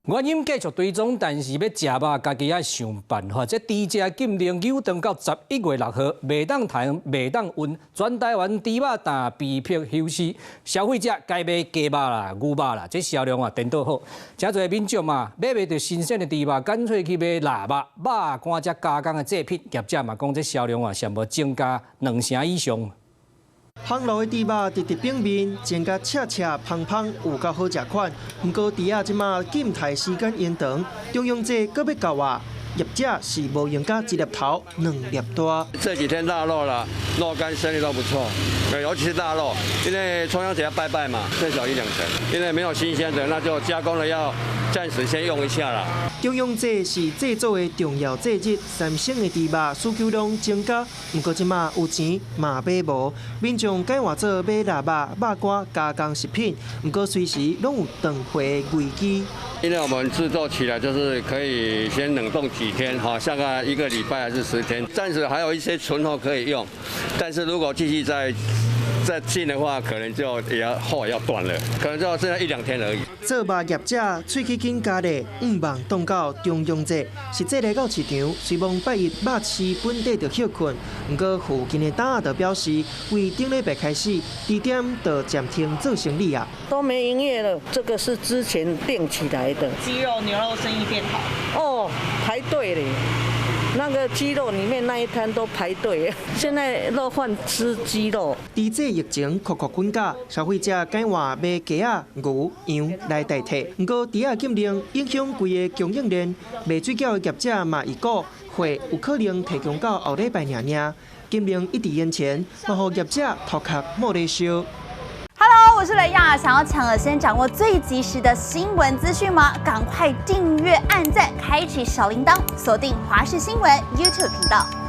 原因繼續追蹤，但是欲食肉，家己愛想辦法。這豬隻禁令延長到11月6號，袂當屠，袂當運，全台灣豬肉檔被迫休市，消費者改買雞肉啦、牛肉啦，這銷量啊顛倒好。誠濟民眾嘛，買袂著新鮮的豬肉，乾脆去買臘肉、肉乾這加工的製品。業者嘛講，這銷量啊，上無增加兩成以上。烘爐的豬肉直直表面煎甲赤赤芳芳，有夠好食款。毋過豬仔這馬禁刣時間延長，重陽節閣欲到啊，業者是無閒共一粒頭兩粒大。這幾天臘肉啦，肉乾生意都不錯，尤其是臘肉，因為重陽節要拜拜嘛，最少一兩成。因為沒有新鮮的，那就加工了要暫時先用一下啦。重陽節是祭祖的重要節日，三省的豬肉需求量增加，毋過這馬有錢嘛買無，民眾改換做買臘肉、肉乾加工食品，毋過隨時攏有斷貨的危機。因為我們製作起來就是可以先冷凍幾天，哈，下個一個禮拜還是10天，暫時還有一些存貨可以用，但是如果繼續再進的話，可能就也要貨要斷了，可能就剩下一兩天而已。做肉業者喙齒緊咬咧，向望擋到重陽節，實際來到市場，雖罔拜一肉市本底就歇睏，毋過附近的檔仔就表示，為頂禮拜開始，豬店就暫停做生意啊。都沒營業了，這個是之前訂起來的。雞肉、牛肉生意變好。哦，排隊咧。那個雞肉裡面那一攤都排隊，現在都換吃雞肉。豬隻疫情擴擴滾價，消費者改換買雞仔、牛、羊來代替。毋過豬仔禁令影響規个供應鏈，賣水餃的業者嘛預估貨有可能提供到後禮拜爾爾。禁令一直延前，嘛予業者頭殼耄咧燒。 Hello，我是雷亞，想要搶先掌握最及時的新聞資訊嗎？趕快訂閱、按讚、開啟小鈴鐺，鎖定華視新聞 YouTube 頻道。